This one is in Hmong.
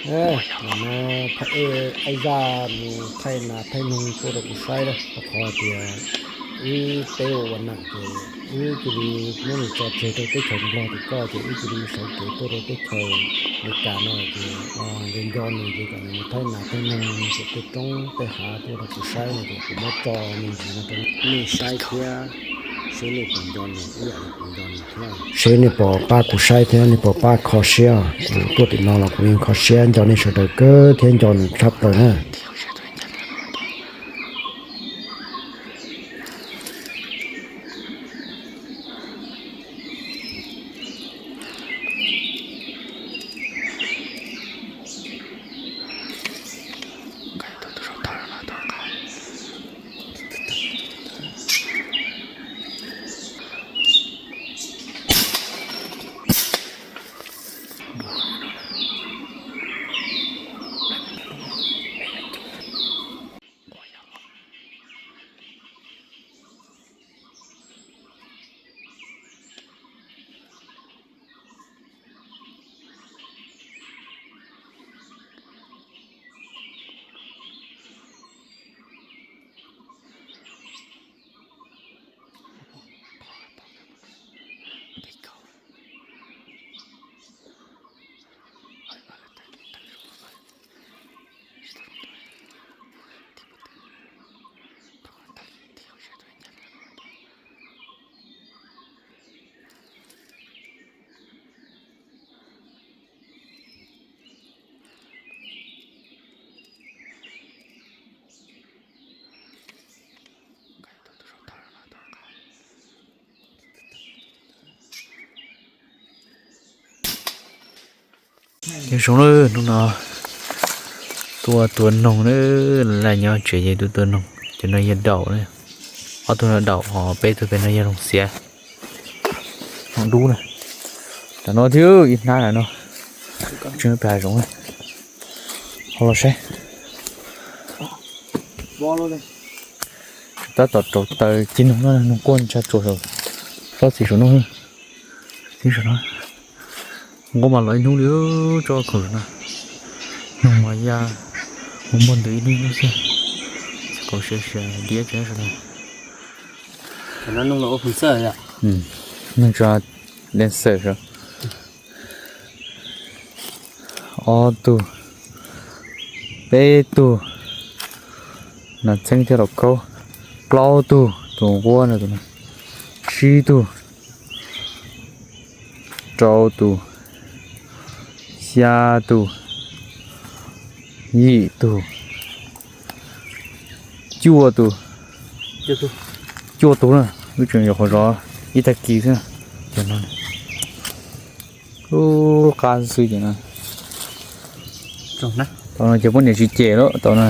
Nim no Aib Zaj mus thaij nas thaij noog tuaj rau kuv saib na, rau qhov tias wb peb ua ua nam ces wb cia li muab nws tso tseg rau teb chaws Nplog tim koj ces wb cia li sawv kev tuaj rau teb chaws Amelikas no ces nco nco nws ces kom nws mus thaij nas thaij noog tej roob tej hav tuaj rau kuv saib no ces kuv muab tso me ntsis no rau nej saib thiab, seb nej puas nco nws ib yam li kuv nco nws thiab. Seb nej puas pab kuv saib thiab nej puas pab kho siab, kuv tuaj tim no los kuv yeej kho siab nco nej sawv daws kawg thiab nco nws tshaj plaws na. Nyob zoo na, hnub no tuaj tua noog na, laj nyob tsev ces tuaj tua noog, cov no yog daum na, ob tug no daum ho peb tug pem no yog loog xiav, loog dub na. Tam no thiab ib hnab ntawm no, tseem pem hav zoov, ho los saib. Tab tom rauv taws cig noog no, noog quaj ntsa tsuas saum, tsob txiv saum no, txiv saum no. Nqua mas los ib hnub li tsob khoom saum no. Noog mas ya mus muag ntws ib hnub xwb. Txiv qau siav siav diab tsev saum no. Noog tso dancer saum. Ob tug, peb tug, nas txheeb thiab laus khaub, plaub tug, tus nquab no tus no, tsib tug, rau tus, xya tus, yim tug, cuaj tus, cuaj tus na, wb tseem yuav qhov zov ib tag kis xwb na. Ces no, ub, qab xwb ces no. Tau no ces poj niam tsis cem lawm tau no.